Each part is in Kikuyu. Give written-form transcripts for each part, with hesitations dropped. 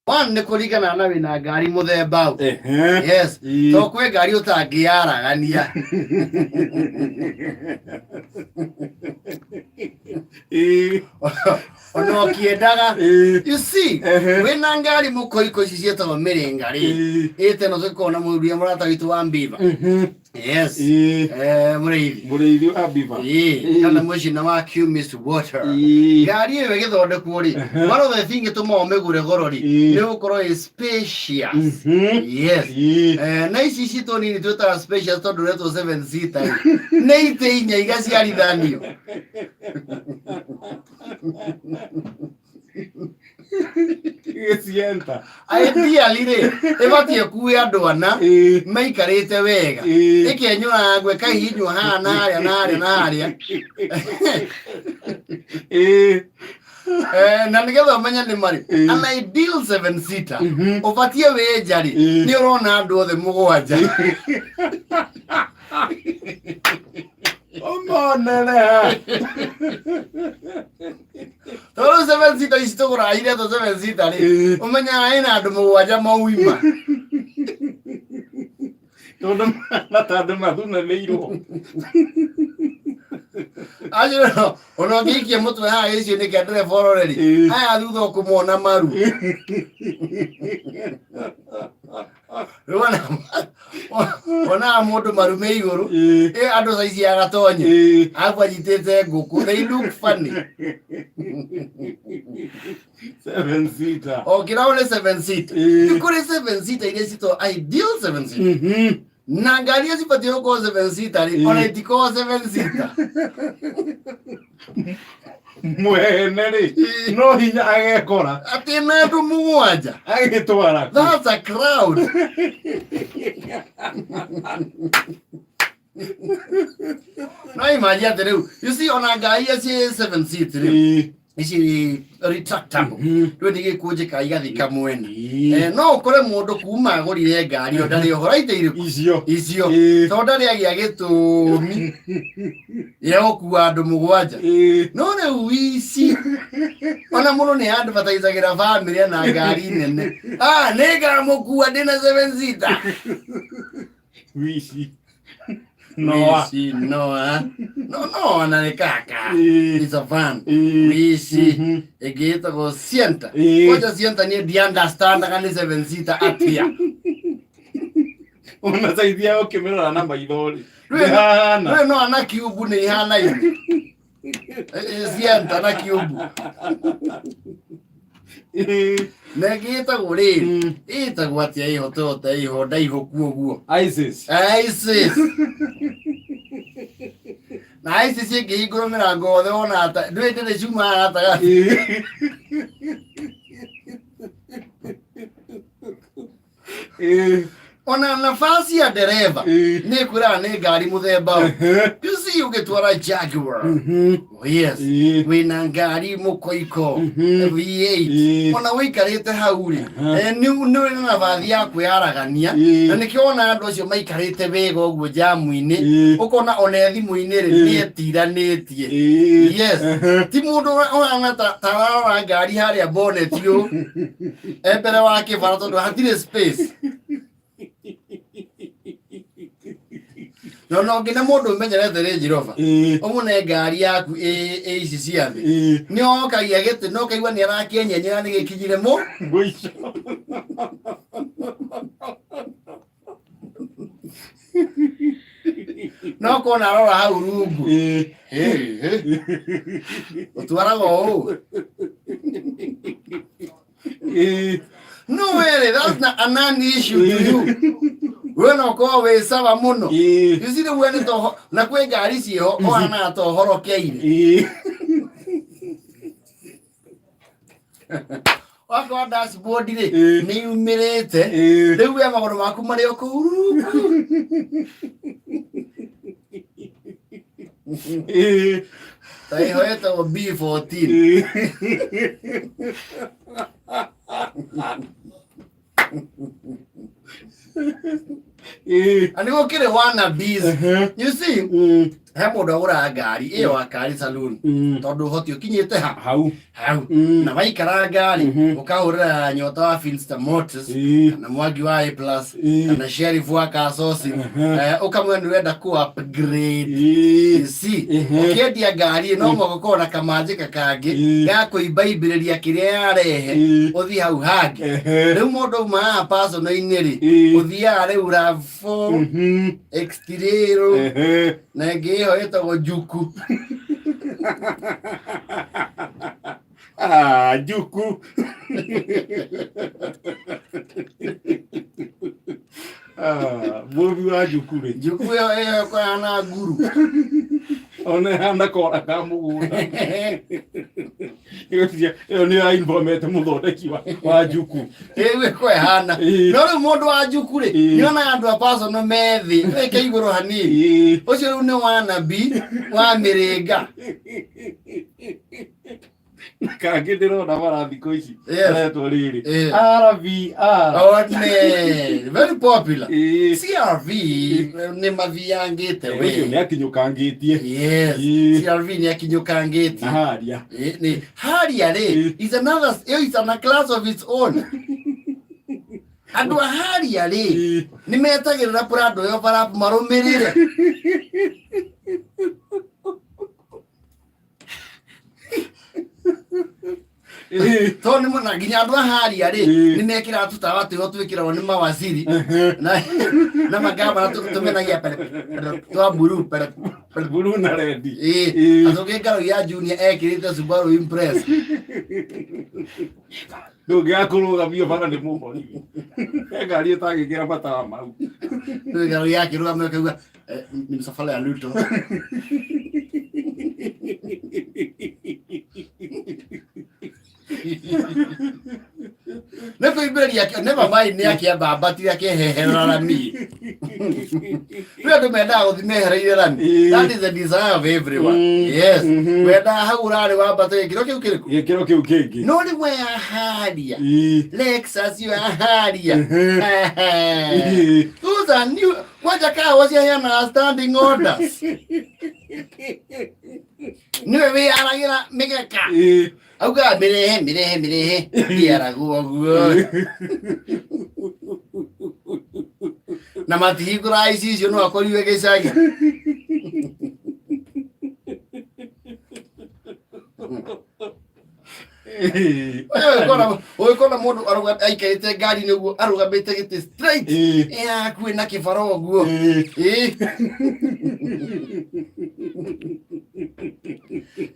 One nĩ kũringana na wĩna ngari mũthemba ũ. Ehe. Yes. Ii. To kwĩ ngari ũtangĩaragania. Ii. Ona ũkĩendaga. Ii. You see, Ehe. wĩna ngari mũkoiko ici ciĩtagwo mĩrĩnga rĩ. Ii. Ĩte no tũkorwo na mũruria mũrata witũ wa Mbiva. Yes. Ii. Mũrĩithi. Mũrĩithi wa Mbiva. Ĩĩ, kana mũcina wa Cumis Water. Ii. Ngari ĩyo ĩgĩthondekwo rĩ, one of the thing ĩtũmaga ũmĩgũre goro rĩ, Ĩĩ. nĩ gũkorwo ĩ spacious. Mhm. Yes. Ii. Na ici citũ nini twĩtaga spacious tondũ retwo seven seater rĩ, nĩ itĩ inya igaciarithanio. Gĩcienta. Ideally rĩ, ĩbatiĩ ĩkue andũ ana Ĩĩ. maikarĩte wega. Ĩĩ. Ĩkenyũrangwo ĩkahihinywo haha na harĩa na harĩa na harĩa. Ĩĩ. Na nĩgetha ũmenye nĩ marĩ Ĩĩ. an ideal seven seater Mhm. ũbatiĩ wĩ nja rĩ Ĩĩ. nĩ ũrona andũ othe mũgwanja. Ũmonere ha. Tondũ seven seater ici tũgũraga iretwo seven seater rĩ Ĩĩ. ũmenyaga ĩna andũ mũgwanja mauima. Tondũ na ta andũ mathunanĩirwo. Acio ona ũngĩikia mũtwe haha gĩcigo-inĩ kĩa ndereba ũrore rĩ Ĩĩ. aya thutha ũkũmona maru. Rĩu wonaga mũndũ maru me igũrũ. Ĩĩ. Ĩ andũ caici ya gatonye. Ĩĩ. Arabu anyitĩte ngũkũ. They look funny. Seven seater. Okĩrawo nĩ seven seater. Ĩĩ. Nĩ kũrĩ seven seater iria citwo ideal seven seater. Na ngari iria cibatiĩ gũkorwo seven seater rĩ, Ĩĩ. ona itikoragwo seven seater. Mwene rĩ, no hinya agekora Atĩ na andũ mũgwanja. agĩtwara kũ. That's a crowd. No imagine atĩ rĩu, you see ona ngari iria ciĩ seven seat rĩ, Ĩĩ. ici retractable. Rĩu nĩ gĩkũnjĩka igathika mwena. Ĩĩ. No ũkore mũndũ kuma agũrire ngari ĩyo ndarĩ ũhoro aitĩ irĩkũ Icio. icio Ĩĩ. tondũ ndarĩ agĩa gĩtũmi gĩa gũkua andũ mũgwanja. Ĩĩ. No rĩu ici ona mũndũ nĩ advertisagĩra bamĩrĩ na ngari nene. Ah, nĩ ngamũkua ndĩna seven seater. Wici. Noa. Wici Noa. No Noa na nĩ kaka. Ĩĩ. It's a van. Ĩĩ. Wici ĩngĩ ĩtagwo Sienta. Ĩĩ. Kwanja Sienta niĩ ndiunderstandaga nĩ seven seater atĩa. Ona saizi yao ũkĩmĩrora na maitho rĩ. Rĩu Ndĩhana. Rĩu Noa na Cube nĩ ihanaine. Sienta na Cube. Ĩĩ. Na ĩngĩ ĩtagwo rĩrĩ. Ĩtagwo atĩa ĩho Toyota ĩho ndaihũku ũguo. ISIS. ISIS. Na ISIS ĩngĩhingũrwo mĩrango yothe wona ta ndũĩ ndĩrĩ cuma haha gatagatĩ. Ĩĩ. Ĩĩ. Ona nafasi ya ndereba Ĩĩ. nĩ kwĩraga nĩ ngari mũthemba ũ. You see ũgĩtwara Jaguar. Oh, yes. Ĩĩ. Wĩna ngari mũkoiko V8. Ĩĩ. Ona wĩikarĩte hau rĩ, nĩ ũrĩ na nabathi ya kwĩaragania. Ĩĩ. Na nĩkĩo wona andũ acio maikarĩte wega ũguo jamu-inĩ, Ĩĩ. ũkona ona e thimũ-inĩ rĩ, Ĩĩ. nĩ etiranĩtie. Ĩĩ. Yes. Ti mũndũ ũhana ta ararora ngari harĩa bonnet ũũ. E mbere wa kĩbara tondũ hatirĩ space. No no nginya mũndũ ũmenyerete Range Rover. Ĩĩ. Ũmũne ngari yaku ĩ ici cia thĩ. Ĩĩ. Nĩ okagia gĩtĩ no kaigua nĩ arakĩenyenyera nĩ gĩkinyire mũ. Mũico. No kona arora hau rungu. Ĩĩ. Ũtwaraga ũũ. Ĩĩ. No were, that's not a non-issue to you. We no korwo wĩ sawa mũno. Ĩĩ. You see rĩu we nĩ toho na kwĩ ngari ciĩho ũhanaga ta ũhorokeire. Ĩĩ. Wakorwo dashboard rĩ Ĩĩ. nĩ yumĩrĩte. Ĩĩ. Rĩu we magũrũ maku marĩ o kũu rungu. Ĩĩ. Ta ĩho ĩtagwo B14. Ĩĩ. Ĩĩ. Na nĩ gũkĩrĩ wannabes. Ehe. You see, He mũndũ agũraga ngari ĩyo akari saloon tondũ ũhoti ũkinyĩte ha Hau. Hau. Na waikara ngari ũkahũrĩra nyota wa Finster Motors kana Mwangi wa A plus kana Sheriff wa Kasosi, ũkamwĩra nĩ ũrenda ku upgrade. You see, ũkĩendia ngari no mũhaka ũkorwo na kamanjĩka kangĩ ga kũimbaimbĩrĩria kĩrĩa yarehe ũthiĩ hau hangĩ. Rĩu mũndũ auma haha personal-inĩ rĩ, ũthiaga rĩu RAV4, X-Trail na ĩngĩ ĩyo ĩtagwo Juku. Ah, Juku. Ah, mũmbi wa Juku rĩ. Juku ĩyo ĩyo ĩkoragwo na nguru. Ona ĩhana kora ka mũgũnda. Ĩyo nĩyo yainformete mũthondeki wa Juku. Rĩu ĩko ĩhana. No rĩu mũndũ wa Juku rĩ, nĩonaga andũ a personal me thĩ wĩke igũrũ hanini. Ũcio rĩu nĩ wanabi wa mĩrĩnga. Na kangĩ ndĩrona bara thikũ ici karetwo rĩrĩ RVR. One, very popular. CRV nĩ mathiangĩte Ũcio we. nĩ akinyũkangĩtie. Yes. CRV nĩ akinyũkangĩtie. Na haria. Nĩ Harrier rĩ, is another, ĩyo is a class of its own. Andũ a Harrier rĩ, nĩ metagĩrĩra Prado ĩyo bara marũmĩrĩre. Tondũ nĩ mona nginya andũ a Harrier rĩ, nĩ mekĩraga tũtawa twĩho twĩkĩragwo nĩ mawaziri na magavana tũmenagia pere pere twa mburu pere pere. Blue na red. Acoke ngaro ya Junior ekĩrĩte Subaru Impreza. Ndũngĩaga kũrũgamio bara nĩ mũhori. He ngari ĩtangĩkĩra matawa mau. Ngaro ya kĩrũgamio akauga ni msafara ya Ruto. Nĩ kũimbĩrĩria, never mind, nĩ akĩamba ambatire akĩheherera rami. Rĩu andũ mendaga gũthiĩ mehereire rami. That is the desire of everyone. Yes. Wendaga hau ũrarĩ wambate gĩkĩro kĩu kĩrĩkũ? Gĩkĩro kĩu kĩngĩ. No rĩmwe ya Harrier, Lexus yo ya Harrier. Those are new. Kwanja kawa ciaheanaga standing orders. Nĩwe wĩyaragĩra mĩgeka. Augaga mĩrehe mĩrehe mĩrehe ĩaragwo ũguo. Na matihingũraga icicio no akoriwe gĩcagi. Ũgĩkora mũndũ aikarĩte ngari-inĩ ũguo arũgamĩte gĩtĩ straight ĩ hakuhĩ na kĩbara ũguo.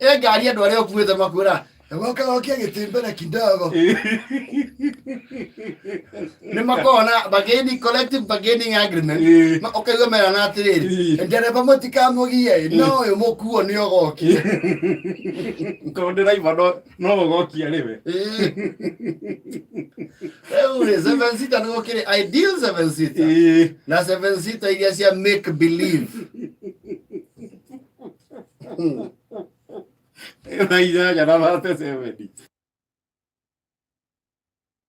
Ĩ ngari andũ arĩa ũkuĩte makwĩra goka gokia gĩtĩ mbere kidogo. Nĩ makoragwo na bargaining, collective bargaining agreement. Ũkaigua merana atĩrĩrĩ, ndereba mũtikamũgie, no ũyũ mũkuo nĩ ũgokia. Tondũ ndĩraiba no ũgokia rĩwe. Rĩu rĩ, seven seater nĩ gũkĩrĩ ideal seven seater na seven seater iria cia make believe. Na inyanya na thate seven.